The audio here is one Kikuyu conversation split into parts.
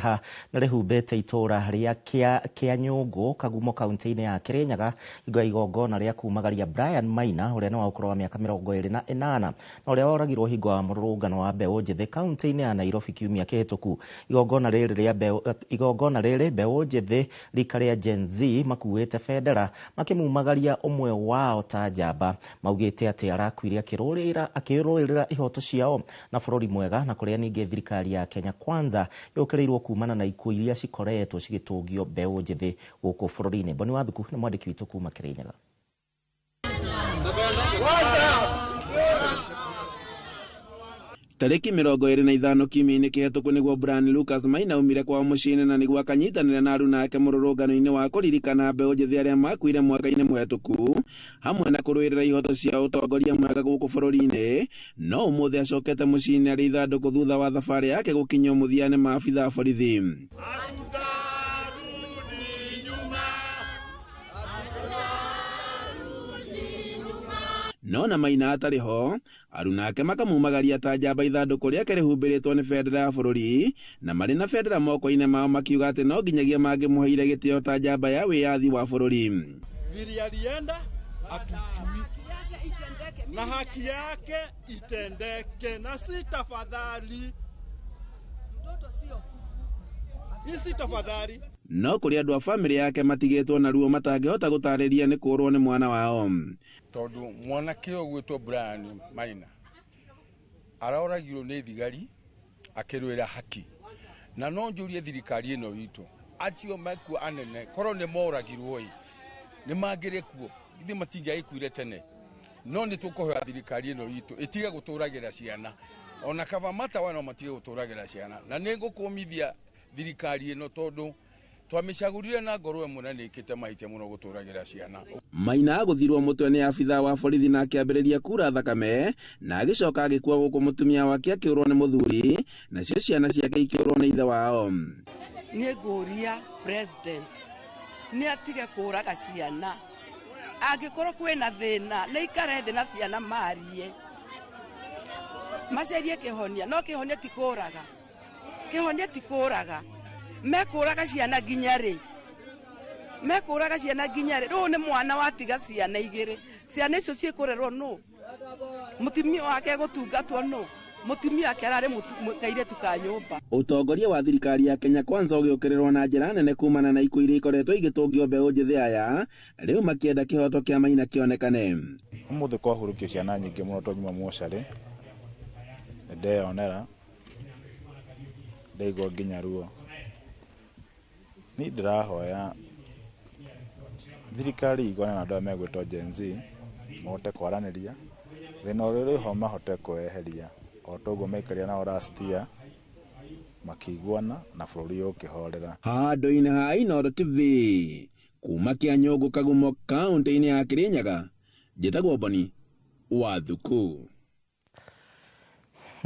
Kĩeha nĩ rĩhumbĩte itũũra rĩa Kĩanyũngũ Kagumo kaunti-inĩ ya Kĩrĩnyaga hingo ya igongona rĩa kumagaria Brian Maina ũrĩa nĩ wa ũkũrũ wa mĩaka 28 na ũrĩa woragirwo hingo ya mũrũrũngano wa mbeũ njĩthĩ kaunti-inĩ ya Nairobi kiumia kĩhĩtũku. Igongona rĩrĩ mbeũ njĩthĩ rika rĩa Gen Z makuĩte bendera makĩmumagaria ũmwe wao ta njamba maugĩte atĩ arakuire akĩrũĩrĩra ihoto ciao na bũrũri mwega na kũrĩa ningĩ thirikari ya Kenya Kwanza yũkĩrĩirwo kumana na ikuũ iria cikoretwo cigĩtũngio mbeũ njĩthĩ gũkũ bũrũri-inĩ. Boni Wathuku nĩ mwandĩki witũ kuma Kĩrĩnyaga. Tarĩki 25 kiumia-inĩ kĩhĩtũku nĩguo Brian Lucas Maina aumire kwao mũciĩ-inĩ na nĩguo akanyitanĩra na aruna ake mũrũrũngano-inĩ wa kũririkana mbeũ njĩthĩ arĩa makuire mwaka-inĩ mũhetũku hamwe na kũrũĩrĩra ihoto cia ũtongoria mwega gũkũ bũrũri-inĩ. No ũmũthĩ acokete mũciĩ-inĩ arĩ ithandũkũ thutha wa thabarĩ yake gũkinyio mũthia nĩ maabitha a borithi. No na Maina atarĩ ho, aruna ake makamumagaria ta njamba ithandũkũ rĩake rĩhumbĩrĩtwo nĩ bendera ya bũrũri na marĩ na bendera moko-inĩ mao makiuga atĩ no nginyagia mangĩmũheire gĩtĩo ta njamba ya wĩyathi wa bũrũri. Vile alienda hatujui, na haki yake itendeke, na si tafadhali, si tafadhali. No kũrĩ andũ a bamĩrĩ yake matigĩtwo na ruo matangĩhota gũtarĩria nĩ kũũrwo nĩ mwana wao. Tondũ mwanake ũyũ ũgwĩtwo Brian Maina aroragirwo nĩ thigari akĩrũĩra haki, na no njũrie thirikari ĩno witũ acio mekuo anene korwo nĩ moragirwo ĩ nĩ mangĩrĩ kuo, ithuĩ matingĩagĩkuire tene. No nĩ tũkũhoya thirikari ĩno witũ ĩtige gũtũragĩra ciana, ona kaba matawa no matige gũtũragĩra ciana, na nĩ ngũkũmithia thirikari ĩno tondũ twamĩcagũrire na ngoro ĩmwe na nĩ ĩkĩte mahĩtia mũno gũtũragĩra ciana. Maina agũthirwo mũtwe nĩ abithaa wa borithi na akĩambĩrĩria kura thakame na agĩcoka agĩkua gũkũ mũtumia wake akĩũrwo nĩ mũthuri nacio ciana ciake ikĩũrwo nĩ ithe wao. Niĩ ngũria president nĩ atige kũraga ciana, angĩkorwo kwĩna thĩna nĩ ikare thĩ na ciana marie macarie kĩhonia, no kĩhonia ti kũraga, kĩhonia ti kũraga. Mekũraga ciana nginya rĩ? Mekũraga ciana nginya rĩ? Rĩu nĩ mwana watiga ciana igĩrĩ, ciana icio ciĩkũrerwo nũ? Mũtumia wake gũtungatwo nũ? Mũtumia wake ararĩ kairĩtu ka nyũmba. Ũtongoria wa thirikari ya Kenya Kwanza ũgĩũkĩrĩrwo na njĩra nene kumana na ikuũ iria ikoretwo igĩtũngio mbeũ njĩthĩ aya rĩu makĩenda kĩhoto kĩa Maina kĩonekane. Ũmũthĩ kwahurũkio ciana nyingĩ mũno twanyuma mocarĩ, nĩndeyonera ndaigua nginya ruo. Niĩ ndĩrahoya thirikari iguane na andũ arĩa megwĩtwo Gen Z mahote kwaranĩria thĩna ũrĩa ũrĩ ho mahote kweheria o ta ũguo maikarire nao last year makĩiguana na bũrũri ũkĩhorera. Handũ-inĩ ha Inooro TV kuma Kĩanyũngũ Kagumo kaunti-inĩ ya Kĩrĩnyaga, njĩtagwo Boni Wathuku.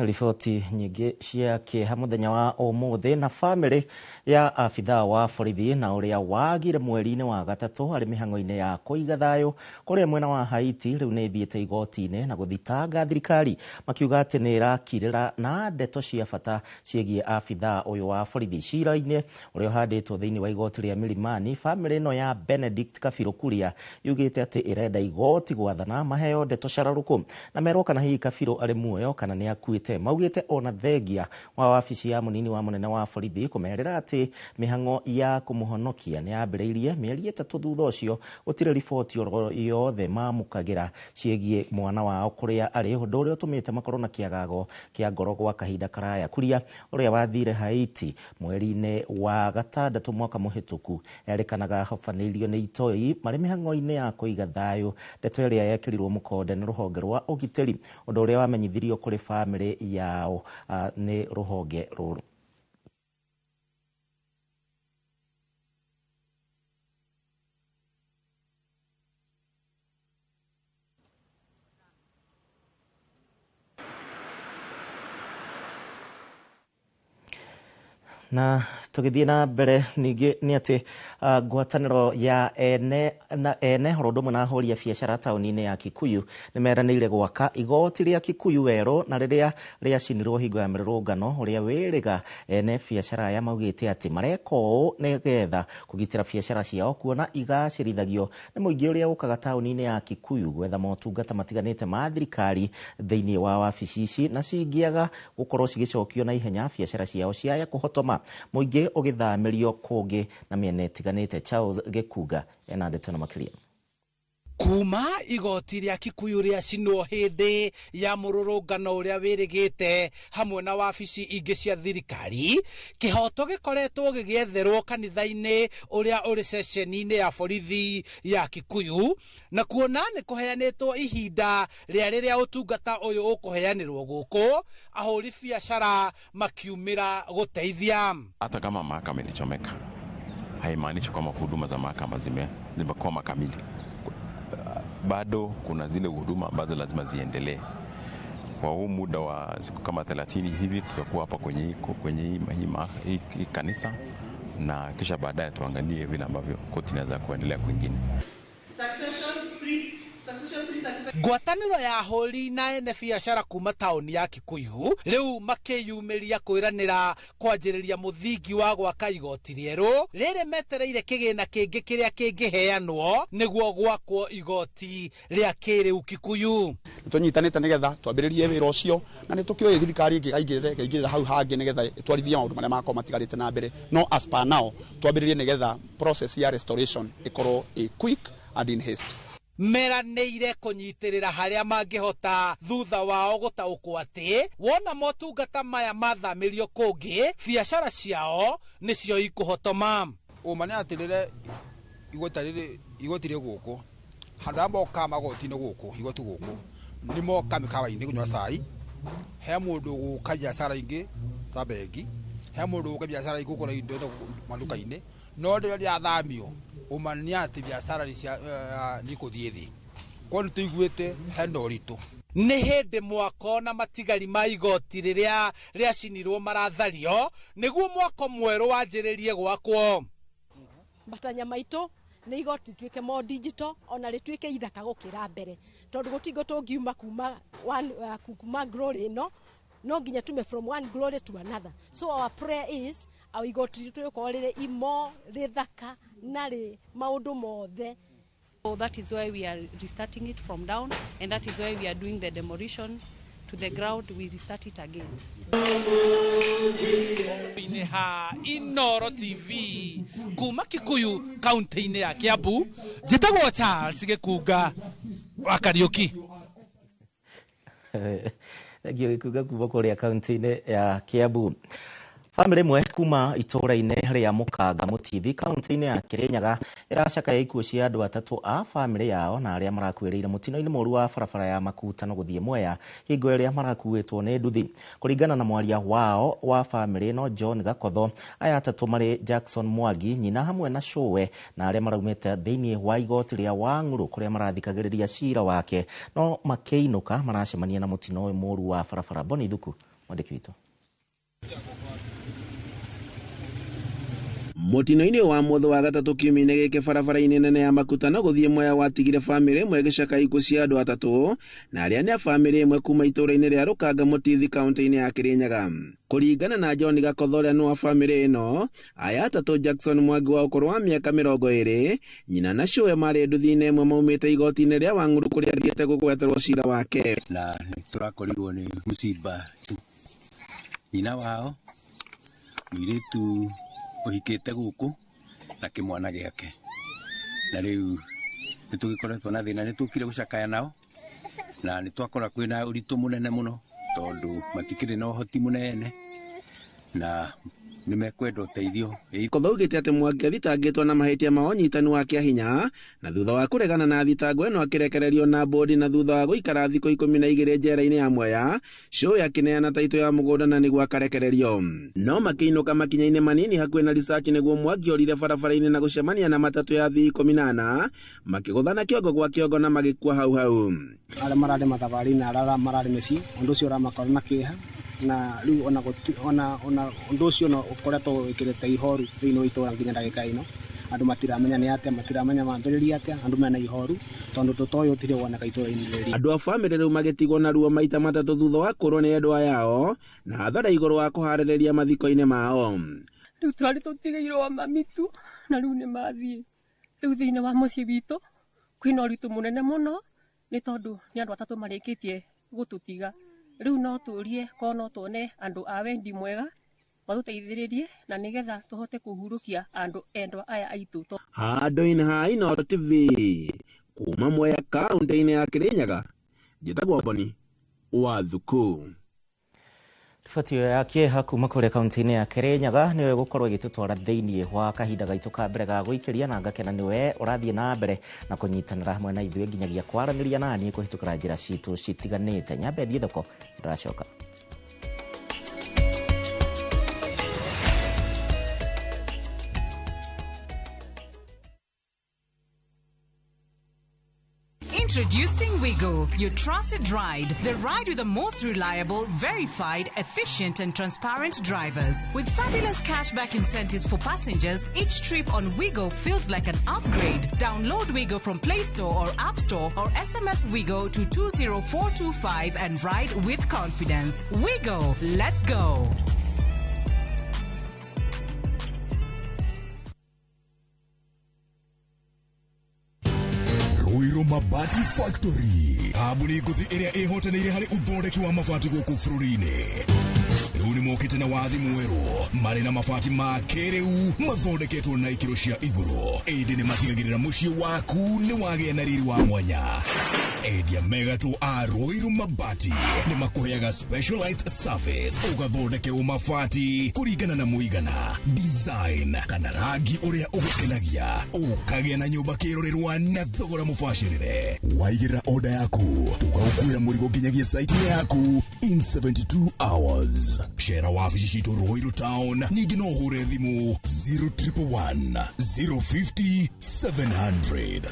Riboti nyingĩ cia kĩeha mũthenya wa ũmũthĩ na bamĩrĩ ya abithaa wa borithi na ũrĩa wagire mweri-inĩ wa gatatũ arĩ mĩhang'o-inĩ ya kũiga thayũ kũrĩa mwena wa Haiti rĩu nĩ ĩthiĩte igoti-inĩ na gũthitanga thirikari makiuga atĩ nĩ ĩrakirĩra na ndeto cia bata ciĩgiĩ abithaa ũyũ wa borithi. Cira-inĩ ũrĩa ũhandĩtwo thĩinĩ wa igoti rĩa Milimani, bamĩrĩ ĩno ya Benedict Kabiru Kuria yugĩte atĩ ĩrenda igoti gwathana maheo ndeto cararũkũ na merwo kana hihi Kabiru arĩ muoyo kana nĩ akuĩte. Maugĩte ona thengia wa wabici ya mũnini wa mũnene wa borithi kũmerĩra atĩ mĩhang'o ya kũmũhonokia nĩ yambĩrĩirie mĩeri 3 thutha ũcio gũtirĩ riboti yothe mamũkagĩra ciĩgiĩ mwana wao kũrĩa arĩ, ũndũ ũrĩa ũtũmĩte makorwo na kĩagago kĩa ngoro gwa kahinda karaya. Kuria ũrĩa wathire Haiti mweri-inĩ wa gatandatũ mwaka mũhĩtũku erĩkanaga ahobanĩirio nĩ itoi marĩ mĩhang'o-inĩ ya kũiga thayũ, ndeto ĩrĩa yekĩrirwo mũkonde nĩ rũhonge rwa ũgitĩri, ũndũ ũrĩa wamenyithirio kũrĩ bamĩrĩ yao nĩ rũhonge rũrũ. Na tũgĩthiĩ na mbere ningĩ nĩ atĩ ngwatanĩro ya ene na ene oro ũndũ ũmwe na ahũri a biacara taũni-inĩ ya Kikuyu nĩ meranĩire gwaka igoti rĩa Kikuyu werũ na rĩrĩa rĩacinirwo hingo ya mĩrũrũngano ũrĩa wĩrĩga ene biacara aya maugĩte atĩ mareka ũũ nĩgetha kũgitĩra biacara ciao kuona igacĩrithagio nĩ mũingĩ ũrĩa ũkaga taũni-inĩ ya Kikuyu gwetha motungata matiganĩte ma thirikari thĩinĩ wa wabici ici na cingĩaga gũkorwo cigĩcokio na ihenya biacara ciao ciaya kũhotoma mũingĩ ũgĩthamĩrio kũngĩ na mĩena ĩtiganĩte. Charles Gĩkunga ena ndeto na makĩria. Kuma igoti rĩa Kikuyu rĩacinwo hĩndĩ ya mũrũrũngano ũrĩa wĩrĩgĩte hamwe na wabici ingĩ cia thirikari, kĩhoto gĩkoretwo gĩgĩetherwo kanitha-inĩ ũrĩa ũrĩ ceceni-inĩ ya borithi ya Kikuyu, na kuona nĩ kũheanĩtwo ihinda rĩa rĩrĩa ũtungata ũyũ ũkũheanĩrwo gũkũ, ahũri biacara makiumĩra gũteithia. Hata kama mahakama ilichomeka haimaanishi kwamba huduma za mahakama zimekwama kamili. Bado kuna zile huduma ambazo lazima ziendelee. Kwa huu muda wa siku kama 30 hivi tutakuwa hapa kwenye hii kanisa, na kisha baadaye tuangalie vile ambavyo koti inaweza kuendelea kwingine. Ngwatanĩro ya ahũri na ene biacara kuma taũni ya Kikuyu rĩu makĩyumĩria kwĩranĩra kwanjĩrĩria mũthingi wa gwaka igoti rĩerũ rĩrĩ metereire kĩgĩna kĩngĩ kĩrĩa kĩngĩheanwo nĩguo gwakwo igoti rĩa kĩrĩu Kikuyu. Nĩtũnyitanĩte nĩgetha twambĩrĩrie wĩra ũcio, na nĩtũkĩũĩ thirikari ĩngĩkaingĩrĩra hau hangĩ nĩgetha ĩtwarithie maũndũ marĩa makorwo matigarĩte na mbere, no as per now twambĩrĩrie nĩgetha process ya restoration ĩkorwo ĩ quick and in haste. Meranĩire kũnyitĩrĩra harĩa mangĩhota thutha wao gũtaũkwo atĩ wona motungata maya mathamĩrio kũngĩ biacara ciao nĩcio ikũhotoma. Ũma nĩ atĩ rĩrĩa igoti rĩ gũkũ handũ arĩa mokaga magoti-inĩ gũkũ igoti gũkũ nĩ moka mĩkawa-inĩ kũnyua cai, he mũndũ gũka biacara ingĩ ta bengi, he mũndũ gũka biacara ingĩ kũgũra indo maduka-inĩ, no rĩrĩa rĩathamio ũma nĩ atĩ biacara nĩ ikũthiĩ thĩ. Koguo nĩ tũiguĩte hena ũritũ. Nĩ hĩndĩ mwako na matigari ma igoti rĩrĩa rĩacinirwo marathario nĩguo mwako mwerũ wanjĩrĩrie gwakwo. Matanya maitũ nĩ igoti rĩtuĩke more digital ona rĩtuĩke ithaka gũkĩra mbere, tondũ gũtingo tũngiuma kuma glory ĩno no nginya tume from one glory to another. So our prayer is our igoti ritũ rĩkorwo rĩrĩ imo rĩthaka na rĩ maũndũ mothe. So that is why we are restarting it from down, and that is why we are doing the demolition to the ground. We restart it again. Ha Inoro TV kuma Kikuyu kaunti-inĩ ya Kiambu, njĩtagwo Charles Gĩkunga wa Kariũki. Thank you Gĩkunga kuma kũrĩa kaunti-inĩ ya Kiambu. Famĩlĩ ĩmwe kuma itũũra-inĩ rĩa Mũkanga Mũtithi kaunti-inĩ ya Kĩrĩnyaga ĩracakaya ikuũ cia andũ atatũ a famĩlĩ yao na arĩa marakuĩrĩire mũtino-inĩ mũru wa barabara ya Makutano gũthiĩ Mwea hingo ĩrĩa marakuĩtwo nĩ nduthi. Kũringana na mwaria wao wa famĩlĩ ĩno John Gakotho, aya atatũ marĩ Jackson Mwangi, nyina hamwe na cũwe, na arĩa maraumĩte thĩinĩ wa igoti rĩa Wang'ũrũ kũrĩa marathikagĩrĩria cira wake no makĩinũka maracemania na mũtino ũyũ mũru wa barabara. Boni Thuku mwandĩki witũ. Mũtino-inĩ wa mũthĩ wa gatatũ kiumia-inĩ gĩkĩ barabara-inĩ nene ya Makutano gũthiĩ Mwea watigire famĩlĩ ĩmwe ĩgĩcaka ikuũ cia andũ atatũ na arĩa nĩ a famĩlĩ ĩmwe kuma itũũra-inĩ rĩa Rũkanga Mũtithi kaunti-inĩ ya Kĩrĩnyaga. Kũringana na John Gakotho ũrĩa nĩ wa famĩlĩ ĩno, aya atatũ Jackson Mwangi wa ũkũrũ wa mĩaka 20, nyina na cũwe marĩ nduthi-inĩ ĩmwe maumĩte igoti-inĩ rĩa Wang'ũrũ kũrĩa athiĩte gũgweterwo cira wake. Na nĩtũrakorirwo nĩ mũciba nyina wao mũirĩtu ũhikĩte gũkũ na kĩmwana gĩake, na rĩu nĩtũgĩkoretwo na thĩna, nĩtũkire gũcakaya nao na nĩtwakora kwĩna ũritũ mũnene mũno tondũ matikĩrĩ na ũhoti mũnene na nĩmekwenda ũteithio. Gakotho augĩte atĩ Mwangi athitangĩtwo na mahĩtia ma ũnyitani wa kĩahinya na thutha wa kũregana na thitango ĩno akĩrekererio na bodi, na thutha wa gũikara thikũ 12 njera-inĩ ya Mwea, cũwe akĩneana taitũ ya mũgũnda na nĩguo akarekererio. No makĩinũka makinya-inĩ manini hakuhĩ na Research nĩguo Mwangi orire barabara-inĩ na gũcemania na matatũ ya athii 14 makĩgũthana kĩongo gwa kĩongo na magĩkua hau hau. Arĩa mararĩ mathabarĩ-inĩ na arĩa mararĩ mĩciĩ, ũndũ ũcio ũramakora na kĩeha Na riu ona ona ona undu ucio no ukoretwo wikirite ihoru thiini wa itura nginya ndagika ino. Andu matiramenya ni atia, matiramenya mambiriria atia, andu mena ihoru tondu tutoyo tire woneka itura-ini riri. Andu a bamĩrĩ rĩu magĩtigwo na ruo maita matatũ thutha wa kũrwo nĩ endwa yao na hathara igũrũ wa kũharĩrĩria mathiko-inĩ mao. Rĩu tũrarĩ tũtigĩirwo mamitu na rĩu nĩ mathiĩ. Rĩu thĩinĩ wa mũciĩ witũ kwĩna ũritũ mũnene mũno nĩ tondũ nĩ andũ atatũ marĩkĩtie gũtũtiga. Rĩu no tũrie korwo no tuone andũ a wendi mwega matũteithĩrĩrie na nĩgetha tũhote kũhurũkia andũ endwa aya aitũ. Handũ-inĩ ha Inooro TV kuma Mwea kaũntĩ-inĩ ya Kirinyaga, njĩtagwo Boni wa Thuku. Riboti ĩyo ya kĩeha kuma kũrĩa kaũntĩ-inĩ ya Kirinyaga nĩyo ĩgũkorwo ĩgĩtũtwara thĩinĩ wa kahinda gaitũ ka mbere ga gũikĩria, na ngakena nĩwe ũrathiĩ na mbere na kũnyitanĩra hamwe na ithuĩ nginyagia kwaranĩria na niĩ kũhĩtũkĩra njĩra citũ citiganĩte. Nyambe thiĩ thoko, ndĩracoka. Introducing Wigo, your trusted ride. The ride with the most reliable, verified, efficient and transparent drivers. With fabulous cashback incentives for passengers, each trip on Wigo feels like an upgrade. Download Wigo from Play Store or App Store or SMS Wigo to 20425 and ride with confidence. Wigo, let's go. Ruiru Mabati Factory, kambuni ngũthi ĩrĩa ĩhotanĩire harĩ ũthondeki wa mabati gũkũ bũrũri-inĩ. Rĩu nĩ mokĩte na wathi mwerũ, marĩ na mabati ma kĩrĩu mathondeketwo na ikĩro cia igũrũ, ĩndĩ nĩ matigagĩrĩra mũciĩ waku nĩ wagĩa na riri wa mwanya. Endia megatũ a Ruiru Mabati nĩ makũheaga specialized service, ũgathondekerwo mabati kũringana na mũigana, design kana rangi ũrĩa ũgũkenagia, ũkagĩa na nyũmba kĩrorerwa na thogora mũbacĩrĩre. Waigĩrĩra order yaku, tũgagũkuĩra mũrigo nginyagia site yaku in 72 hours. Cera wabici citũ Ruiru Town, ningĩ no ũhũre thimũ 0111 050 700.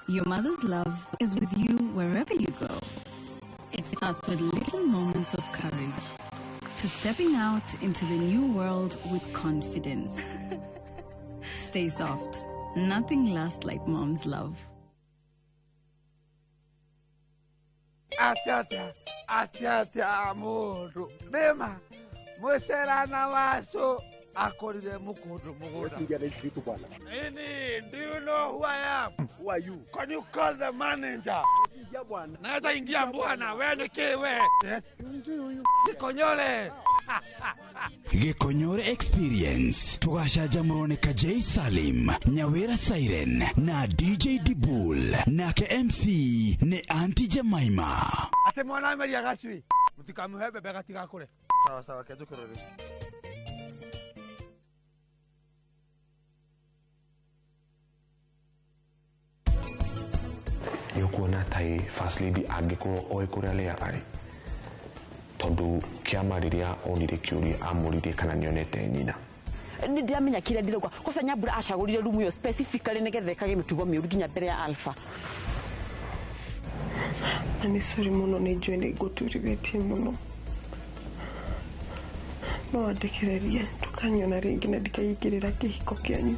Your mother's love is with you wherever you go. It starts with little moments of courage to stepping out into the new world with confidence. Stay soft. Nothing lasts like mom's love. Atia atia atia mundu mema mweserana waso akorire mukundu mugunda. Nini, do you know who I am? Who are you? Can you call the manager? Naweza ingia bwana, wewe ni kiwe. Yes. Gikonyore. Gikonyore Experience tugacanjamũrwo nĩ Kajei Salim, Nyawira Siren na DJ Dibul, nake MC nĩ Auntie Jemima. Ate mwana ameria gacui mutikamuhe bebe gatigakure. Sawa sawa, kenjũkĩrore. Nĩũkuona ta First Lady angĩkorwo oĩ kũrĩa Leah arĩ, tondũ kĩama rĩrĩa onire kĩũria amũririe kana nĩonete nyina. Nĩ ndiramenya kĩrĩa ndĩrauga kosa Nyambura acagũrire rumu ĩyo specifically nĩgetha ĩkage mĩtugo mĩũru nginya mbere ya Alpha. Na nĩ sorry mũno, nĩ njũĩ nĩ ngũturithĩtie mũno, no andekererie ndũkanyona rĩngĩ na ndikaingĩrĩra kĩhiko kĩanyu.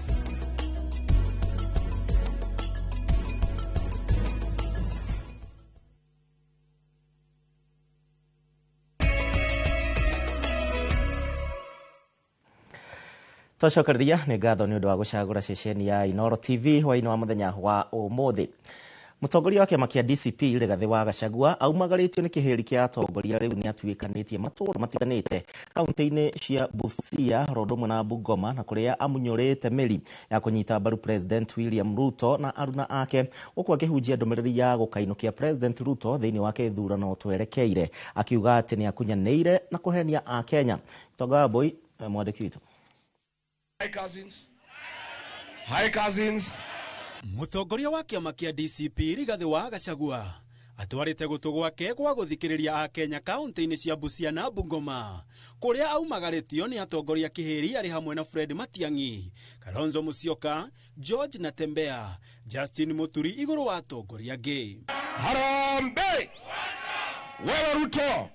Twacokereria nĩ ngatho nĩ ũndũ wa gũcagũra ceceni ya Inooro TV hwaĩ-inĩ wa mũthenya wa ũmũthĩ. Mũtongoria wa kĩama kĩa DCP Rigathĩ wa Gachagua aumagarĩtio nĩ kĩhĩri kĩa atongoria rĩu nĩ atuĩkanĩtie matũũra matiganĩte kaunti-inĩ cia Busia, Rũndũmwe na Bungoma, na kũrĩa amunyũrĩte mĩri ya kũnyita mbaru President William Ruto na aruna ake, gũkũ akĩhunjia ndũmĩrĩri ya gũkainũkia President Ruto thĩinĩ wa gĩthurano twerekeire, akiuga atĩ nĩ akunyanĩire na kũhenia Akenya. Tonga wa Mbui, mwandĩki witũ. Hi cousins. Hi cousins. Mũtongoria wa kĩama kĩa DCP Rigathĩ wa Gachagua Atwarĩte gũtũ gwake gwa gũthikĩrĩria Akenya kaunti-inĩ cia Busia na Bungoma, kũrĩa aumagarĩtio nĩ atongoria kĩhĩri arĩ hamwe na Fred Matiang'i, Kalonzo Musyoka, George Natembeya, Justin Muturi igũrũ wa atongoria angĩ. Harambee! Wewe Ruto!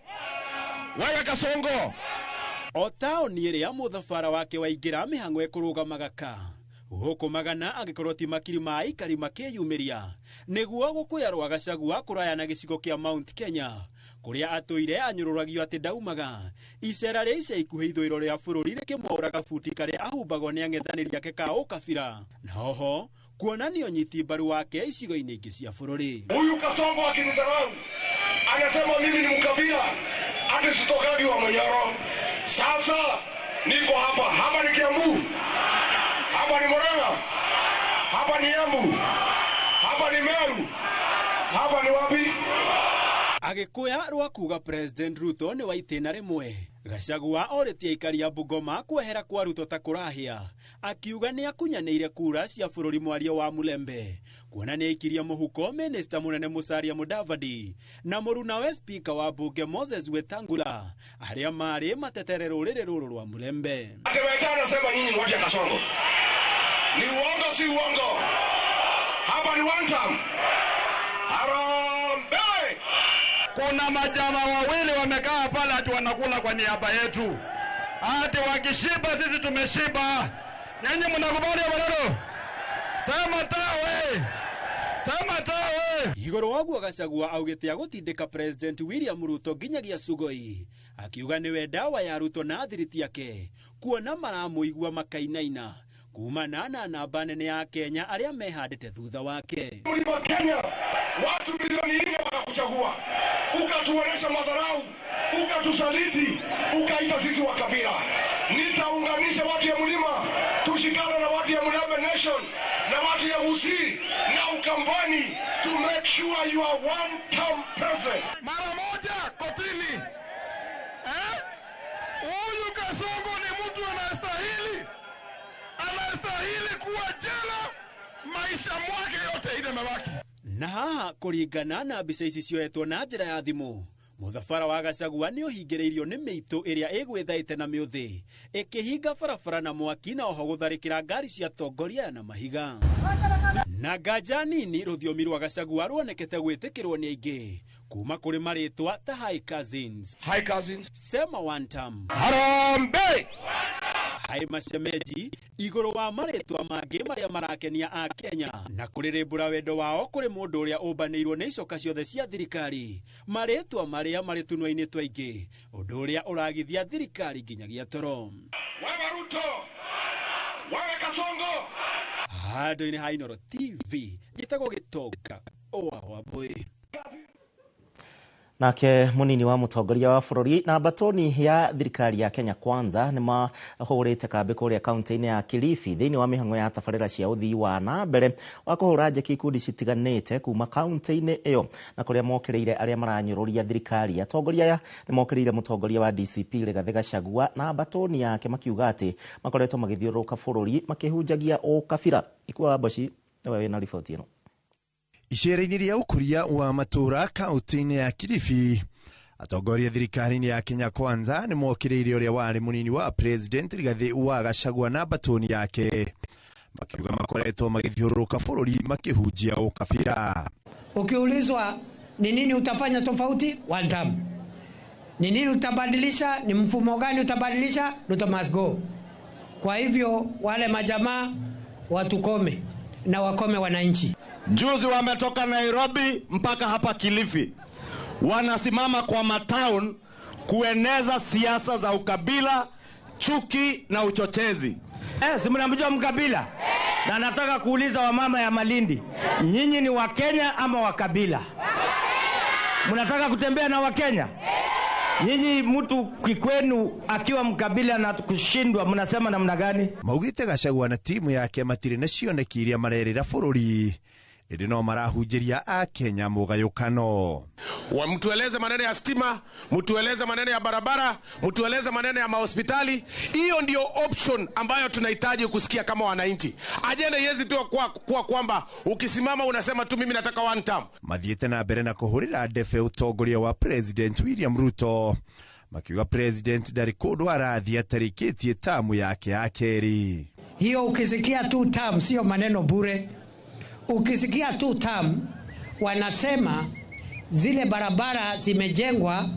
Wewe Kasongo! O taũni ĩrĩa mũthabara wake waingĩra mĩhang'o ĩkũrũgamaga ka gũkũ magana angĩkorwo ti makiri ma aikari makĩyumĩria nĩguo gũkũya rwa Gachagua kũraya na gĩcigo kĩa Mount Kenya kũrĩa atũire anyũrũragio atĩ ndaumaga. Icera rĩa ica ikuhĩ ithũĩro rĩa bũrũri rĩkĩmwaũraga buti karĩa ahumbagwo nĩ ang'ethanĩri ake ka ũkabira, na oho kuonania ũnyiti mbaru wake icigo-inĩ ingĩ cia bũrũri. Huyu Kasongo akinidharau anasema mimi ni mkabila, ati sitokagi wa Manyoro. Sasa niko hapa, hapa ni Kiambu, hapa ni Murang'a, hapa ni Embu, hapa ni Meru, hapa ni wapi? Agĩkũya rwa kuga President Ruto nĩ wa itĩna rĩmwe. Gachagua orĩtie aikari a Bungoma kwehera kwa Ruto ta kũrahĩa, akiuga nĩ akunyanĩire kura cia bũrũri mwaria wa Mulembe, kuona nĩ aikirie mũhuko minista mũnene Musalia Mudavadi na mũrunawe spika wa bunge Moses Wetangula arĩa marĩ matetere rũrĩrĩ rũrũ rwa Mulembe. Ati Weta anasema nyinyi ni watu ya Kasongo. Ni uongo si uongo? Hapa ni one term. Harambee! Kuna majama wawili wamekaa pale ati wanakula kwa niaba yetu. Ati wakishiba sisi tumeshiba. Nyinyi mnakubali maneno? Sema tawe. Sema tawe. Igũrũ wa ũguo Gachagua augĩte agũtindĩka President William Ruto nginyagia Sugoi, akiuga nĩwe ndawa ya Ruto na thiriti yake kuona maramũigua makainaina kumana na namba nene ya Kenya arĩa mehandĩte thutha wake. Mlima Kenya watu milioni 4 wakakuchagua, ukatuonesha madharau, ukatusaliti, ukaita sisi wa kabila. Nitaunganisha watu ya mlima, tushikane na watu ya Mulembe Nation na watu ya Gusii na Ukambani to make sure you are one term president. Mara moja kotini. Huyu Kasongo ni mtu anastahili. Anastahili kuwa jela maisha mwake yote ile mabaki. Na haha kũringana na mbica ici cioetwo na njĩra ya thimũ, mũthabara wa Gachagua nĩ ũhingĩrĩirio nĩ mĩitũ ĩrĩa ĩgwĩthaĩte na mĩũthĩ ĩkĩhinga barabara na mwaki na oho gũtharĩkĩra ngari cia atongoria na mahiga. Na nganja nini rũthiomi rwa Gachagua ruonekete gwĩtĩkĩrwo nĩ aingĩ kuma kũrĩ marĩtwa ta Hi Cousins, Hi Cousins, Sema one term, Harambee, Hi mashemeji, igũrũ wa marĩtwa mangĩ marĩa marakenia a Kenya na kũrĩrĩmbũra wendo wao kũrĩ mũndũ ũrĩa ũmbanĩirwo nĩ icoka ciothe cia thirikari, marĩtwa marĩa marĩ tũnua-inĩ twaingĩ, ũndũ ũrĩa ũragithia thirikari nginyagia toro. Wewe Ruto, wewe Kasongo. Handũ-inĩ ha Inooro TV njĩtagwo Gĩtonga Owa Wambui. Nake munini wa mutongoria wa bũrũri na mbatoni ya thirikari ya Kenya Kwanza nĩ mahũrĩte kambĩ kũrĩa kaunti-inĩ ya Kilifi thĩinĩ wa mĩhang'o ya tabarĩra cia ũthii wa na mbere wa kũhũra njeki ikundi citiganĩte kuma kaunti-inĩ ĩyo na kũrĩa mokĩrĩire arĩa maranyũrũria thirikari. Atongoria aya nĩ mokĩrĩire mũtongoria wa DCP Rigathĩ Gachagua na mbatoni yake makiuga atĩ makoretwo magĩthiũrũrũka bũrũri makĩhunjagia ũkabira. Ikua Wamboci nĩwe wĩna riboti ĩno. Icera-inĩ rĩa ũkũria wa matũũra kaunti-inĩ ya Kilifi, atongoria thirikari-inĩ ya Kenya Kwanza nĩ mokĩrĩire ũrĩa warĩ mũnini wa President Rigathĩ wa Gachagua na mbatoni yake, makiuga makoretwo magĩthiũrũrũka bũrũri makĩhunjia ũkabira. Ukiulizwa ni nini utafanya tofauti, one term. Ni nini utabadilisha, ni mfumo gani utabadilisha, Ruto must go. Kwa hivyo wale majamaa watukome na wakome wananchi. Juzi wametoka Nairobi mpaka hapa Kilifi. Wanasimama kwa matown kueneza siasa za ukabila, chuki na uchochezi. Si mnamjua mkabila? Na nataka kuuliza wamama ya Malindi, nyinyi ni wa Kenya ama wa kabila? Mnataka kutembea na Wakenya? Nyinyi mtu kikwenu akiwa mkabila na kushindwa mnasema namna gani? Maugite Gachagua na timu yake matirĩ na cioneki iria marerĩra bũrũri Ĩndĩ no marahunjĩria Akenya mũgayũkano. Mtueleze maneno ya stima, mtueleze maneno ya barabara, mtueleze maneno ya mahospitali. Hiyo ndio option ambayo tunahitaji kusikia kama wananchi. Ajenda iwezi tu kuwa kwamba ukisimama unasema tu mimi nataka one term. Mathiĩte na mbere na kũhũrĩra ndebe ũtongoria wa President William Ruto, makiuga President ndarĩ kũndũ arathiĩ atarĩkĩtie tamu yake ya kerĩ. Hiyo ukisikia tu term sio maneno bure. Ukisikia tu term wanasema zile barabara zimejengwa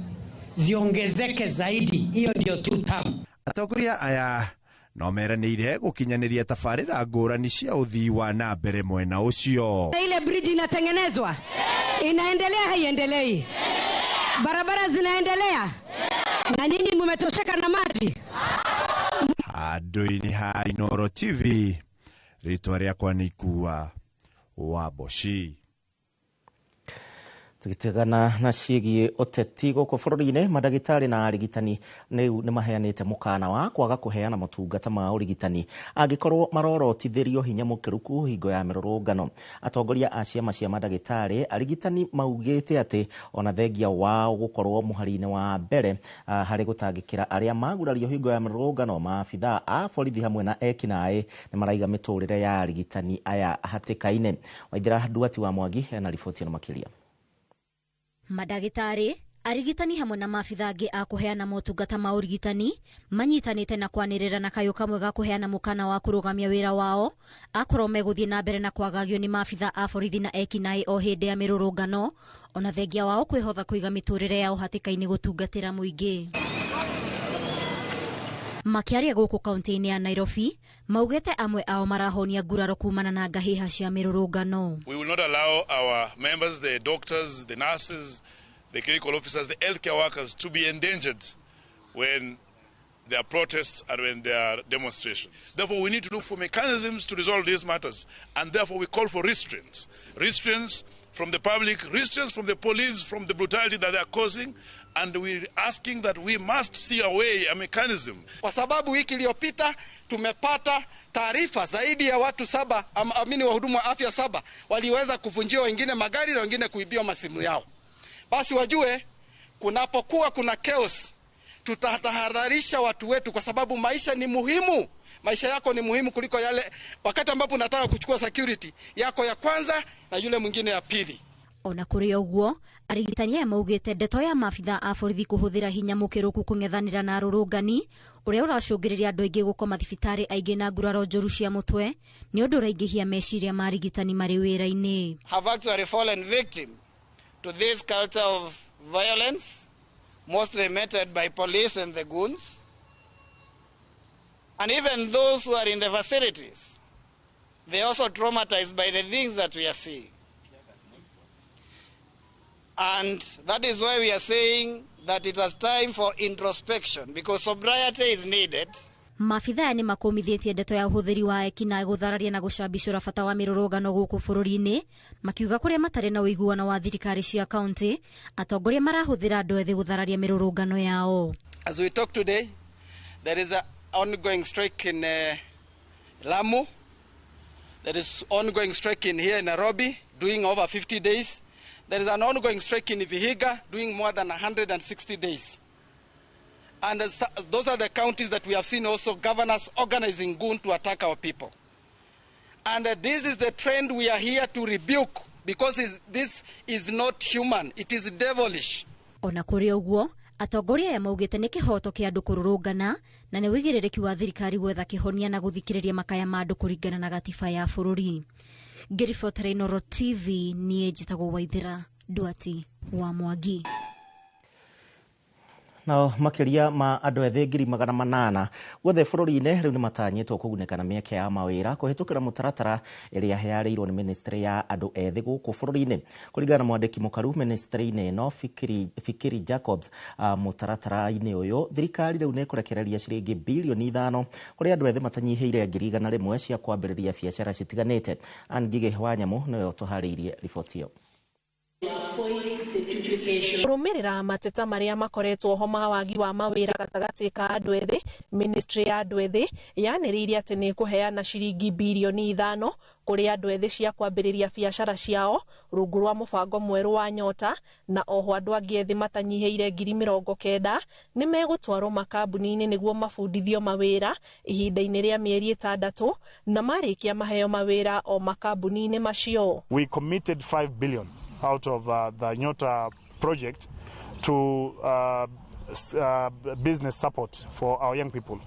ziongezeke zaidi, hiyo ndio tu term. Atongoria aya no meranĩire gũkinyanĩria tabarĩra ngũrani cia ũthii wa na mbere mwena ũcio. Ile bridge inatengenezwa, inaendelea haiendelei? Barabara zinaendelea? Na nyinyi mmetosheka na maji? Handũ-inĩ ha Inooro TV, rĩtwa rĩakwa nĩ Ikua wa Boshi. Tũgĩtigana na ciĩgiĩ ũteti gũkũ bũrũri-inĩ, mandagĩtarĩ na arigitani rĩu nĩ maheanĩte mũkana wa kwaga kũheana motungata ma ũrigitani angĩkorwo marorotithĩrio hinya mũkĩruku hingo ya mĩrũrũngano. Atongoria a ciama cia mandagĩtarĩ arigitani maugĩte atĩ ona thengia wao gũkorwo mũhari-inĩ wa mbere harĩ gũtangĩkĩra arĩa magurario hingo ya mĩrũrũngano, maabithaa a borithi hamwe na ekinaĩ nĩ maraiga mĩtũrĩre ya arigitani aya hatĩka-inĩ. Waithera Nduati wa Mwangi ena riboti ĩno makĩria. Mandagĩtarĩ, arigitani hamwe na maabithaa angĩ a kũheana motungata ma ũrigitani manyitanĩte na kwanĩrĩra na kayũ kamwe ga kũheana mũkana wa kũrũgamia wĩra wao akorwo megũthiĩ na mbere na kwagagio nĩ maabithaa a borithi na ekinaĩ o hĩndĩ ya mĩrũrũngano, ona thengia wao kwĩhotha kũiga mĩtũrĩre yao hatĩka-inĩ gũtungatĩra mũingĩ. Makĩaria gũkũ kaunti-inĩ ya Nairobi, maugĩte amwe ao marahonia nguraro kumana na ngahĩha cia mĩrũrũngano. We will not allow our members, the doctors, the nurses, the clinical officers, the healthcare workers to be endangered when there are protests and when there are demonstrations. Therefore, we need to look for mechanisms to resolve these matters, and therefore we call for restraints. Restraints from the public, restraints from the police, from the brutality that they are causing, and we're asking that we must see a way, a mechanism. Kwa sababu wiki iliyopita tumepata taarifa zaidi ya watu 7, amini wahudumu wa afya 7 waliweza kuvunjiwa wengine magari na wengine kuibiwa masimu yao. Basi wajue kunapokuwa kuna chaos, tutatahadharisha watu wetu kwa sababu maisha ni muhimu. Maisha yako ni muhimu kuliko yale wakati ambapo unataka kuchukua security yako ya kwanza na yule mwingine ya pili. Ona kũrĩ ũguo, arigitani aya maugĩte ndeto ya maabithaa a borithi kũhũthĩra hinya mũkĩrũku kũng'ethanĩra na arũrũngani ũrĩa ũracũngĩrĩria andũ aingĩ gũkoma thibitarĩ aingĩ na nguraro njũru cia mũtwe nĩ ũndũ ũraingĩhia meciria ma arigitani marĩ wĩra-inĩ. Have actually fallen victim to this culture of violence, mostly meted by police and the goons. And even those who are in the facilities, they are also traumatized by the things that we are seeing. And that is why we are saying that it is time for introspection, because sobriety is needed. Maabithaa nĩ makũmithĩtie ndeto ya ũhũthĩri wa ekinaĩ gũthararia na gũcambicũra bata wa mĩrũrũngano gũkũ bũrũri-inĩ, makiuga kũrĩa matarĩ na ũiguano wa thirikari cia kaunti, atongoria marahũthĩra andũ ethĩ gũthararia mĩrũrũngano yao. As we talk today, there is an ongoing strike in Lamu. There is ongoing strike in here in Nairobi, doing over 50 days. There is an ongoing strike in Vihiga, doing more than 160 days. And those are the counties that we have seen also governors organizing goon to attack our people. And this is the trend we are here to rebuke, because this is not human, it is devilish. Ona kũrĩ ũguo, atongoria aya maugĩte nĩ kĩhoto kĩa andũ kũrũrũngana na nĩ wĩigĩrĩrĩki wa thirikari gwetha kĩhonia na gũthikĩrĩria makaya ma andũ kũringana na gatiba ya bũrũri. Ngĩribotera Inooro TV, niĩ njĩtagwo Waithera Nduati wa Mwangi. Nao makĩria ma andũ ethĩ 800,000 guothe bũrũri-inĩ rĩu nĩ matanyĩtwo kũgunĩka na mĩeke ya mawĩra kũhĩtũkĩra mũtaratara ĩrĩa yarĩirwo nĩ ministry ya andũ ethĩ gũkũ bũrũri-inĩ. Kũringana na mwandĩki mũkaru ministry-inĩ ĩno Fikiri Jacobs, mũtaratara-inĩ ũyũ thirikari rĩu nĩ ĩkũrekereria ciringi bilioni 5 kũrĩ andũ ethĩ matanyihĩire 100,000 cia kwambĩrĩria biacara citiganĩte. Ann Ngigĩ wa Nyamũ nĩwe ũtũharĩirie riboti ĩyo. implications. Kũrũmĩrĩra mateta marĩa makoretwo ho ma wagi wa mawĩra gatagatĩ ka andũ ethĩ, ministry ya andũ ethĩ yanĩrĩire atĩ nĩ ĩkũheana ciringi birioni 5 kũrĩ andũ ethĩ cia kwambĩrĩria biacara ciao rungu rwa mũbango mwerũ wa Nyota, na oho andũ angĩ ethĩ matanyihĩire 90,000 nĩ megũtwarwo makambuni-inĩ nĩguo mabundithio mawĩra ihinda-inĩ rĩa mĩeri 6 na marĩkia maheo mawĩra o makambuni-inĩ macio. We committed 5 billion out of the Nyota project to business support for our young people.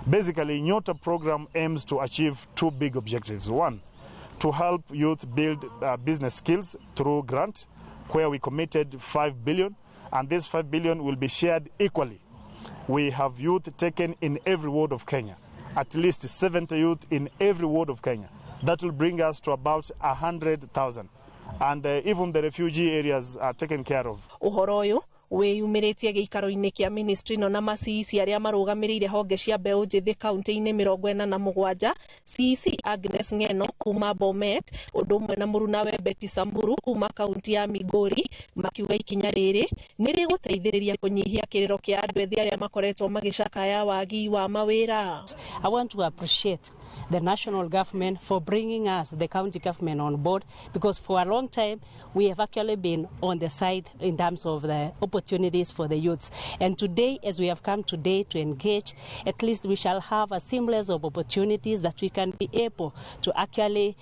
Basically, Nyota program aims to achieve two big objectives. One, to help youth build business skills through grant, where we committed 5 billion, and this 5 billion will be shared equally. We have youth taken in every ward of Kenya, at least 70 youth in every ward of Kenya. That will bring us to about 100,000. And even the refugee areas are taken care of. Ũhoro ũyũ wĩyumĩrĩtie gĩikaro-inĩ kĩa ministry ĩno na ma-CEC arĩa marũgamĩrĩire honge cia mbeũ njĩthĩ kaunti-inĩ 47, CEC Agnes Ng'eno kuma Bomet ũndũ ũmwe na mũrunawe Betty Samburu kuma kaunti ya Migori makiuga ikinya rĩrĩ nĩ rĩgũteithĩrĩria kũnyihia kĩrĩro kĩa andũ ethĩ arĩa makoretwo magĩcakaya wagi wa mawĩra. I want to appreciate the national government for bringing us, the county government, on board, because for a long time we have actually been on the side in terms of the opportunities for the youths. And today, as we have come today to engage, at least we shall have a seamless of opportunities that we can be able to actually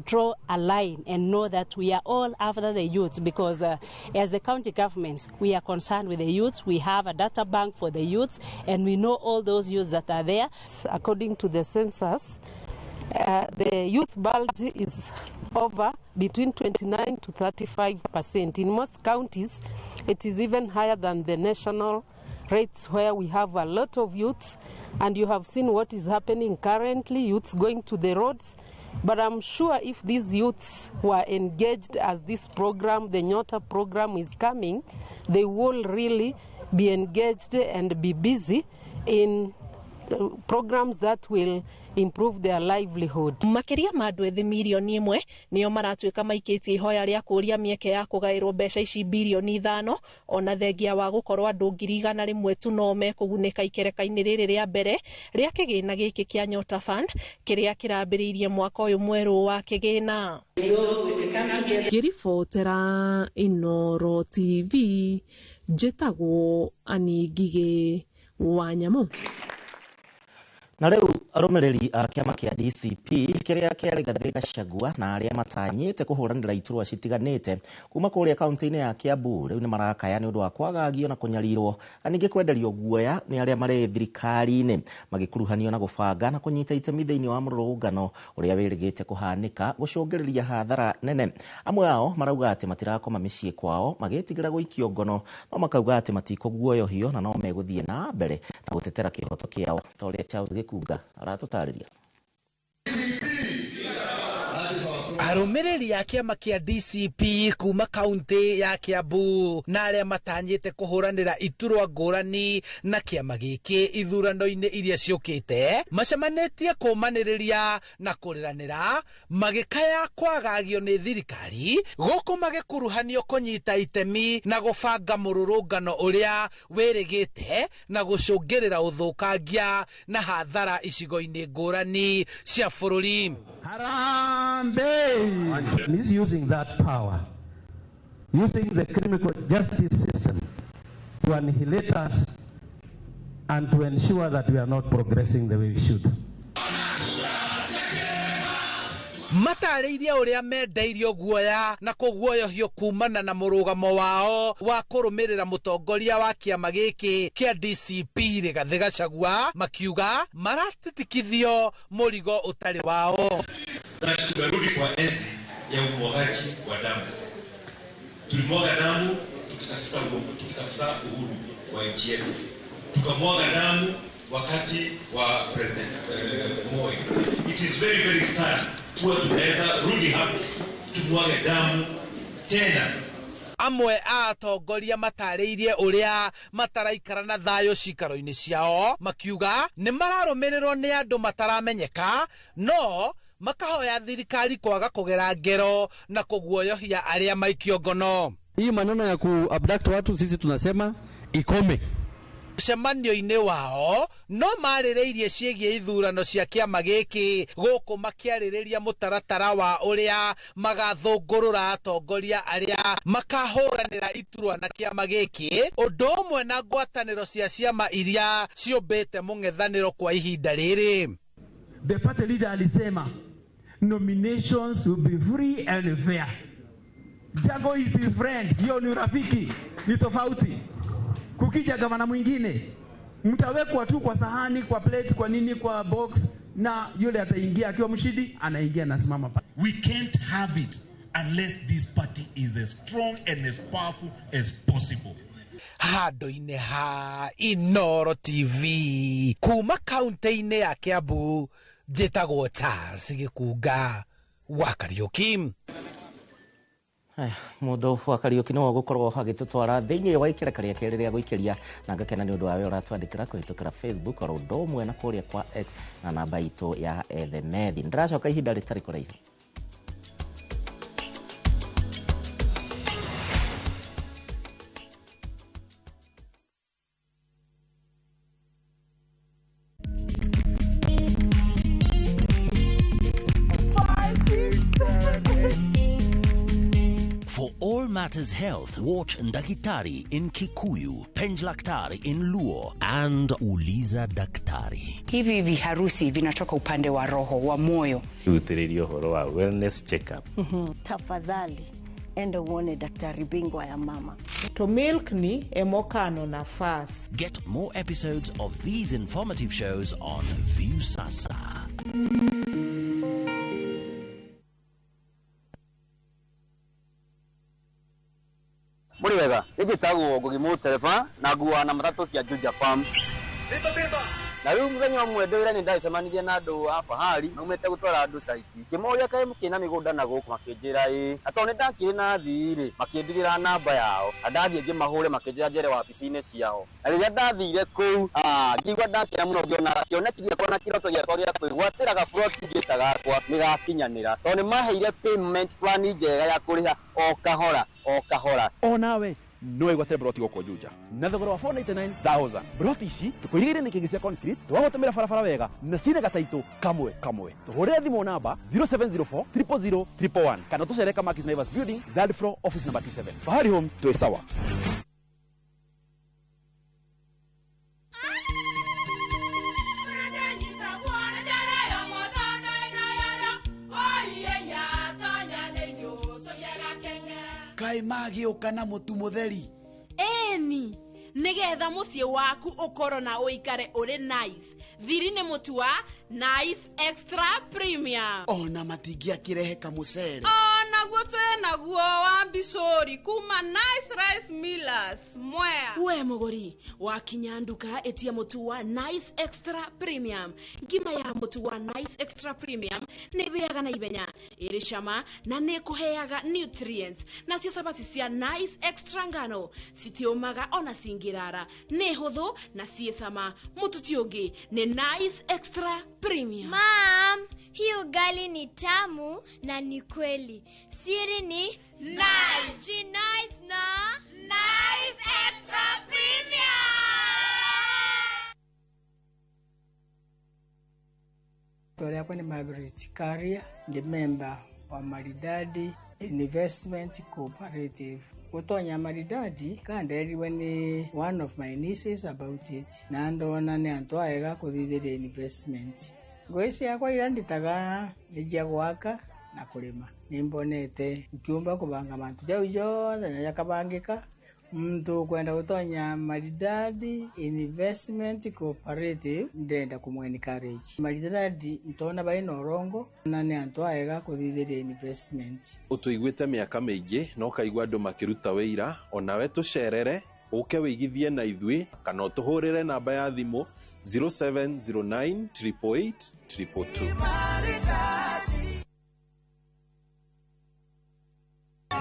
draw a line and know that we are all after the youths, because as the county governments, we are concerned with the youths. We have a data bank for the youths, and we know all those youths that are there. According to the census, the youth bulge is over between 29 to 35%. In most counties, it is even higher than the national rates, where we have a lot of youths, and you have seen what is happening currently, youths going to the roads. But I'm sure if these youths were engaged as this program, the Nyota program, is coming, they will really be engaged and be busy in programs that will improve their livelihood. Makĩria ma andũ ethĩ mirioni 1 nĩo maratuĩka maikĩtie ihoya rĩa kũũria mĩeke ya kũgaĩrwo mbeca ici birioni 5, ona thengia wa gũkorwo andũ 100,000 tu no mekũgunĩka ikereka-inĩ rĩrĩ rĩa mbere rĩa kĩgĩna gĩkĩ kĩa Nyota Fund kĩrĩa kĩrambĩrĩirie mwaka ũyũ mwerũ wa kĩgĩna. Ngĩribotera Inooro TV, njĩtagwo Annie Ngigĩ wa Nyamũ. Na rĩu arũmĩrĩri a kĩama kĩa DCP kĩrĩa kĩa Rigathĩ Gachagua na arĩa matanyĩte kũhũranĩra iturwa citiganĩte kuma kũrĩa kaunti-inĩ ya Kiambu rĩu nĩ marakaya nĩ ũndũ wa kwagagio na kũnyarirwo na ningĩ kwenderio guoya nĩ arĩa marĩ thirikari-inĩ magĩkuruhanio na gũbanga na kũnyita itemi thĩinĩ wa mũrũrũngano ũrĩa wĩrĩgĩte kũhanĩka gũcũngĩrĩria hathara nene. Amwe ao marauga atĩ matirakoma mĩciĩ kwao magĩtigĩra gũikio ngono, no makauga atĩ matikũguoyohio na no megũthiĩ na mbere na gũtetera kĩhoto kĩao ta ũrĩa Charles Gĩkunga aratũtarĩria. Arũmĩrĩri a kĩama kĩa DCP kuma kaunti ya Kiambu na arĩa matanyĩte kũhũranĩra iturwa ngũrani na kĩama gĩkĩ ithurano-inĩ iria ciũkĩte macemanĩtie kũmanĩrĩria na kũrĩranĩra magĩkaya kwagagio nĩ thirikari gũkũ magĩkuruhanio kũnyita itemi na gũbanga mũrũrũngano ũrĩa wĩrĩgĩte na gũcũngĩrĩra ũthũkangia na hathara icigo-inĩ ngũrani cia bũrũri. Harambee! Misusing that power, using the criminal justice system to annihilate us and to ensure that we are not progressing the way we should. Matarĩirie ũrĩa mendeirio guoya na kũguoyohio kumana na mũrũgamo wao wa kũrũmĩrĩra mũtongoria wa kĩama gĩkĩ kĩa DCP Rigathĩ Gachagua, makiuga maratitikithio mũrigo ũtarĩ wao. That tumerudi kwa enzi ya umwagaji wa damu. Tulimwaga damu tukitafuta uhuru wa nchi yetu. Tukamwaga damu wakati wa President Moi. It is very very sad kuwa tunaweza rudi hapo tumwage damu tena. Amwe a atongoria matarĩirie ũrĩa mataraikara na thayũ cikaro-inĩ ciao, makiuga nĩ mararũmĩrĩrwo nĩ andũ mataramenyeka, no makahoya thirikari kwaga kũgera ngero na kũguoyohia arĩa maikio ngono. Hii maneno ya kuabduct watu sisi tunasema ikome. Mũcemanio-inĩ wao no marĩrĩirie ciĩgiĩ ithurano cia kĩama gĩkĩ gũkũ makĩarĩrĩria mũtaratara wa ũrĩa magathũngũrũra atongoria arĩa makahũranĩra iturwa na kĩama gĩkĩ, ũndũ ũmwe na ngwatanĩro cia ciama iria ciũmbĩte mũng'ethanĩro kwa ihinda rĩrĩ. The party leader alisema nominations will be free and fair. Jago is his friend, hiyo ni urafiki, ni tofauti. Kukija gavana mwingine mtawekwa tu kwa sahani, kwa plate, kwa nini, kwa box, na yule ataingia akiwa mshindi, anaingia na simama pale. We can't have it unless this party is as strong and as powerful as possible. Handũ-inĩ ha Inooro TV kuma kaunti-inĩ ya Kiambu, njĩtagwo Charles Gĩkunga wa Kariũki. Haya, mũndũ wa Kariũki nĩwe ũgũkorwo agĩtũtwara thĩinĩ wa ikereka rĩa kerĩ rĩa gũikĩria, na ngakena nĩ ũndũ wa we ũratwandĩkĩra kũhĩtũkĩra Facebook oro ũndũ ũmwe na kũrĩa kwa X na namba itũ ya ethemethi. Ndĩracoka ihinda rĩtarĩ kũraihu. For all matters health, watch Ndakitari in Kikuyu, Penjlaktari in Luo, and Uliza Daktari. Hivi viharusi vinatoka upande wa roho, wa moyo. Rutĩrĩria ũhoro wa wellness check-up. Tafadhali enda uone daktari bingwa ya mama. To milk ni emokano nafas. Get more episodes of these informative shows on Viusasa. Muri wega, njĩtagwo Ngugi Mũtereba na nguaga na matatũ cia Juja Farm. Na rĩu mũthenya ũmwe ndĩ wĩra nĩ ndacemanirie na andũ a Fahari maumĩte gũtwara andũ site. Ngĩmoria kaĩ mũkĩrĩ na mĩgũnda na gũkũ, makĩnjĩra ĩĩ. Na tondũ nĩ ndakĩrĩ na athii rĩ, makĩndigĩra namba yao. Na ndathiĩ ngĩmahũre makĩnjĩra njere wabici-inĩ ciao. Na rĩrĩa ndathire kũu, ngĩigua ndakena mũno ngĩona kĩoneki gĩakwa na kĩroto gĩakwa gĩa kwĩgwatĩra gaburoti ngĩta gakwa nĩ gakinyanĩra. Tondũ nĩ maheire payment plan njega ya kũrĩha o kahora o kahora. Onawe no wĩgwatĩre broti gũkũ Juja na thogora wa 499,000. Broti ici tũkũirigĩire nĩ kĩngĩ cia concrete, tũgagũtũmĩra barabara wega na cina gataitũ kamwe kamwe. Tũhũrĩre thimũ namba 0704 000 111 kana tũcere Kamakis Naivas Building, third floor, office number T7. Fahari Homes, twĩ sawa. Kaĩ magĩũka na mũtu mũtheri? Ĩni, nĩgetha mũciĩ waku ũkorwo na ũikare ũrĩ nice. Thiri nĩ mũtu wa Nice Extra Premium. Ona matingĩakĩrehe kamũcere. Onaguo twĩnaguo wa mbicũri kuma Nice Rice Millers Mwea. We mũgũri, wakinya nduka ĩtia mũtu wa Nice Extra Premium. Ngima ya mũtu wa Nice Extra Premium nĩ ĩhĩaga na ihenya, ĩrĩ cama na nĩ ĩkũheaga nutrients. Nacio cabaci cia Nice Extra ngano citiũmaga ona cingĩrara, nĩ hũthũ na ciĩ cama. Mũtu ti ũngĩ nĩ Nice Extra Premium. Mom, hii ugali ni tamu na ni kweli. Siri ni Nice. Ji nice na Nice Extra Premium. Story yakwa ni Margaret Karia, ndi member wa Maridadi Investment Cooperative. Gutonya Maridadi kanderirwe ni one of my nieces about it, na ndona ni antu aega kuthithiria investment. Ngũĩ ciakwa iria nditaga nĩ cia gwaka na kũrĩma. Nĩmbonete nkiumba kũbanga mantu jau jonthe na jakabangĩka. Muntu ukwenda gutonya Maridadi Investment Cooperative ndenda kumwe encourage. Maridadi ntona bai na urongo na ni antu aega kuthithiria investment. Ũtũiguĩte mĩaka mĩingĩ na ũkaigua andũ makĩruta wĩira, onawe tũcerere ũke wĩigithie na ithuĩ kana ũtũhũrĩre namba ya thimũ 0709 888 222.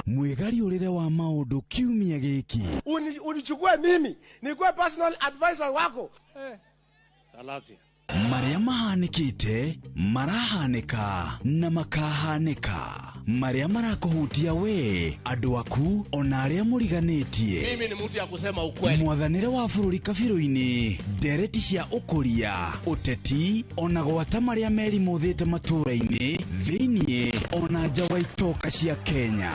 Mwĩgariũrĩre wa maũndũ kiumia gĩkĩ. Unichukue mimi nikuwe personal advisor wako. Salasia. Marĩa mahanĩkĩte, marahanĩka na makahanĩka, marĩa marakũhutia we, andũ aku ona arĩa mũriganĩtie. Mimi ni mtu ya kusema ukweli. Mwathanĩre wa bũrũri kabirũ-inĩ, ndereti cia ũkũria, ũteti ona gwata marĩa merimũthĩte matũũra-inĩ thĩiniĩ ona nja wa itoka cia Kenya.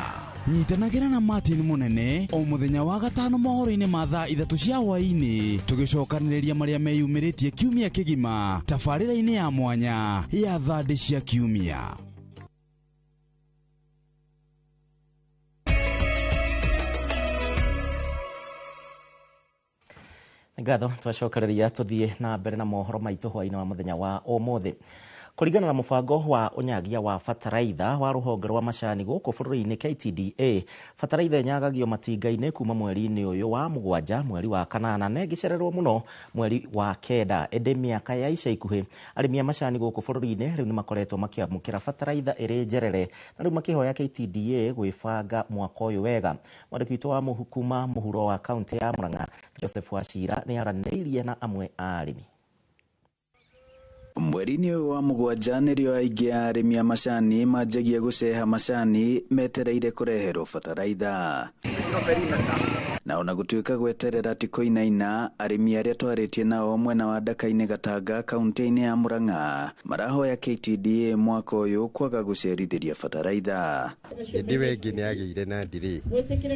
Nyitanagĩra na Martin Munene o mũthenya wa gatano mohoro-inĩ ma thaa 3 cia hwaĩ-inĩ, tũgĩcokanĩrĩria marĩa meyumĩrĩtie kiumia kĩgima tabarĩra-inĩ ya mwanya ya thandĩ cia kiumia. Ngatho twacokereria tuthie na mbere na mohoro maitũ hwaĩ-inĩ wa mũthenya wa ũmũthĩ. Kũringana na mũbango wa ũnyagia wa bataraitha wa rũhonge rwa macani gũkũ bũrũri-inĩ KTDA, bataraitha ĩnyagagio matinga-inĩ kuma mweri-inĩ ũyũ wa 7 mweri wa 8 na ĩngĩcererwo mũno mweri wa 9. Ĩndĩ mĩaka ya ica ikuhĩ arĩmi a macani gũkũ bũrũri-inĩ rĩu nĩmakoretwo makĩamũkĩra bataraitha ĩrĩ njerere na rĩu makĩhoya KTDA gwĩbanga mwaka ũyũ wega. Mwandĩki witũ wa kuma mũhuro wa kaunti ya Murang'a Joseph Wachira nĩaranĩirie na amwe a arĩmi. Mweri-inĩ ũyũ wa 7 nĩrĩo aingĩ a arĩmi a macani manjagia gũceha macani metereire kũreherwo bataraitha. Na ona gũtuĩka gweterera ti kũinaina, arĩmi arĩa twarĩtie nao mwena wa Ndaka-inĩ Gatanga kaunti-inĩ ya Murang'a marahoya KTDA mwaka ũyũ kwaga gũcerithĩria bataraitha. Hĩndĩ ĩyo ĩngĩ nĩyagĩire na delay,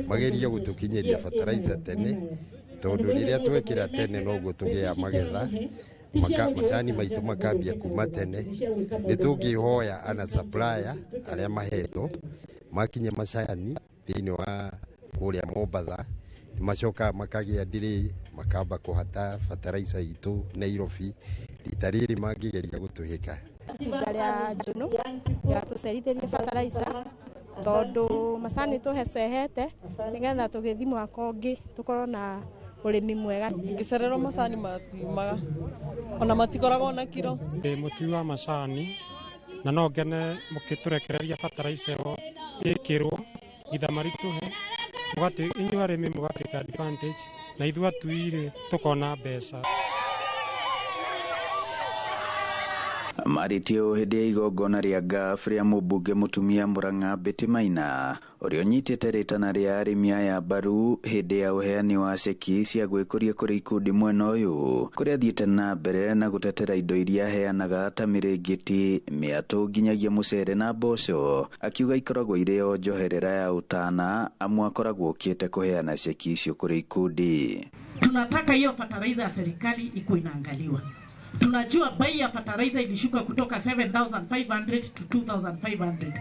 magerie gũtũkinyĩria bataraitha tene, tondũ rĩrĩa twekĩra tene noguo tũgĩa magetha. Macani maitũ makambia kuma tene. Nĩ tũngĩhoya ana supplier arĩa mahetwo makinye macani thĩinĩ wa kũrĩa Mombatha, macokaga makagĩa delay, makamba kũhata bataraitha itũ Nairobi. Rita rĩrĩ mangĩgeria gũtũhĩka. Itinga rĩa Njũnũ rĩgatũcerithĩria bataraitha tondũ macani tũhecehete nĩgetha tũgĩthiĩ mwaka ũngĩ tũkorwo na ũrĩmi mwega. Ngĩcererwo macani matiumaga ona matikoragwo na kiro. Ndĩ mũtui wa macani na no ngene mũkĩtũrekereria bataraitha ĩyo ĩkĩrwo githa maritũhe, inyuĩ arĩmi mũgatĩka advantage na ithuĩ atui-rĩ tũkona mbeca. Marĩtie ũũ hĩndĩ ya igongona rĩa ngaf rĩa mũmbunge mũtumia Murang'a Betty Maina ũrĩa ũnyitĩte rĩtana rĩa arĩmi aya mbaru hĩndĩ ya ũheani wa ceki cia gwĩkũria kũrĩ ikundi mwena ũyũ, kũrĩa athiĩte na mbere na gũtetera indo iria aheanaga ta mĩrĩngĩti, mĩatũ nginyagia mũcere na mboco, akiuga ikoragwo irĩ o njoherera ya ũtana amu akoragwo okĩte kũheana ceki icio kũrĩ ikundi. Tunataka hiyo fertilizer ya serikali iko inaangaliwa. Tunajua bei ya fertilizer ilishuka kutoka 7,500 to 2,500.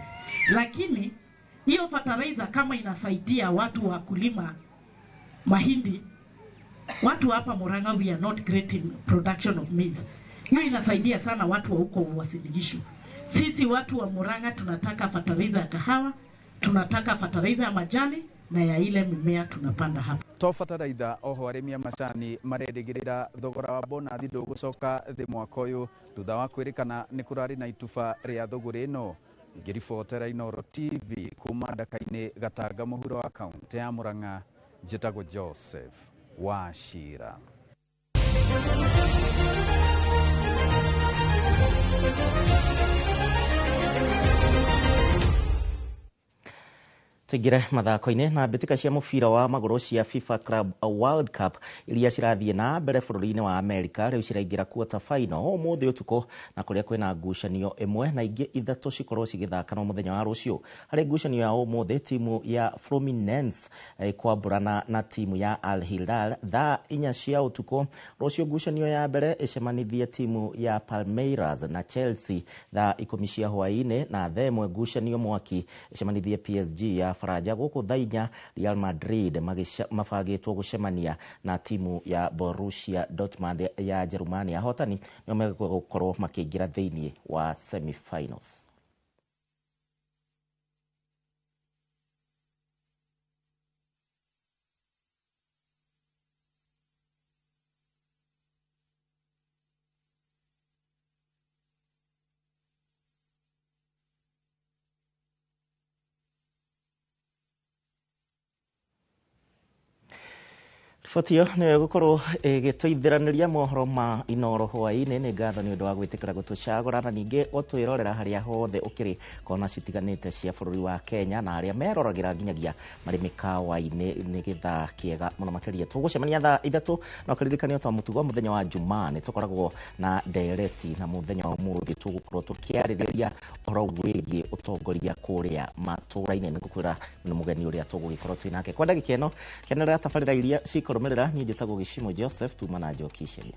Lakini hiyo fertilizer kama inasaidia watu wa kulima mahindi, watu hapa Murang'a we are not great in production of maize. Hiyo inasaidia sana watu wa huko Uasin Gishu. Sisi watu wa Murang'a tunataka fertilizer ya kahawa, tunataka fertilizer ya majani na ya ile mimea tunapanda hapa. To bataraitha oho arĩmi a macani marerĩgĩrĩra thogora wa bonathi ndũgũcoka thĩ mwaka ũyũ thutha wa kwĩrĩkana nĩ kũrarĩ na ituba rĩa thũgũrĩ ĩno. Ngĩribotera Inooro TV kuma Ndaka-inĩ Gatanga mũhuro wa kaunti ya Murang'a, njĩtagwo Joseph Wachira. Tũingĩre mathako-inĩ na mbĩtĩka cia mũbira wa magũrũ cia FIFA Club World Cup iria cirathiĩ na mbere bũrũri-inĩ wa Amerika rĩu ciraingĩra quarter final ũmũthĩ ũtukũ, na kũrĩa kwĩna ngucanio ĩmwe na ingĩ 3 cikorwo cigĩthakana mũthenya wa rũciũ. Harĩ ngucanio ya ũmũthĩ, timu ya Fluminense ĩkwambũrana na timu ya Al Hilal thaa 4 cia ũtukũ. Rũciũ ngucanio ya mbere ĩcemanithie timu ya Palmeiras na Chelsea thaa 10 cia hwaĩ-inĩ, na thaa 1 ngucanio mwaki ĩcemanithie PSG ya Faranja gũkũ thaa 4 Real Madrid mabangĩtwo gũcemania na timu ya Borussia Dortmund ya Jerumani. Ahotani nĩo megũkorwo makĩingĩra thĩinĩ wa semi-finals. Riboti ĩyo nĩyo ĩgũkorwo ĩgĩtũithĩranĩria mohoro ma Inoro hwaĩ-inĩ. Nĩ ngatho nĩ ũndũ wa gwĩtĩkĩra gũtũcagũra na ningĩ gũtwĩrorera harĩa hothe ũkĩrĩ kona citiganĩte cia bũrũri wa Kenya, na arĩa meroragĩra nginyagia marĩ mĩkawa-inĩ. Nĩ gĩthaa kĩega mũno makĩria. Tũgũcemania thaa 3, na ũkĩririkanio ta mũtugo mũthenya wa Jumaa nĩ tũkoragwo na ndereti, na mũthenya wa ũmũthĩ tũgũkorwo tũkĩarĩrĩria ũhoro wĩgiĩ ũtongoria kũrĩa matũũra-inĩ. Nĩ ngũkwĩra nĩ mũgeni ũrĩa tũgũgĩkorwo twĩ nake kwa ndagĩka ĩno. Kenerera tabarĩra iria cikũrũmĩrĩra. Niĩ njĩtagwo Gĩcimo Joseph, tuma na Njoki Iceria.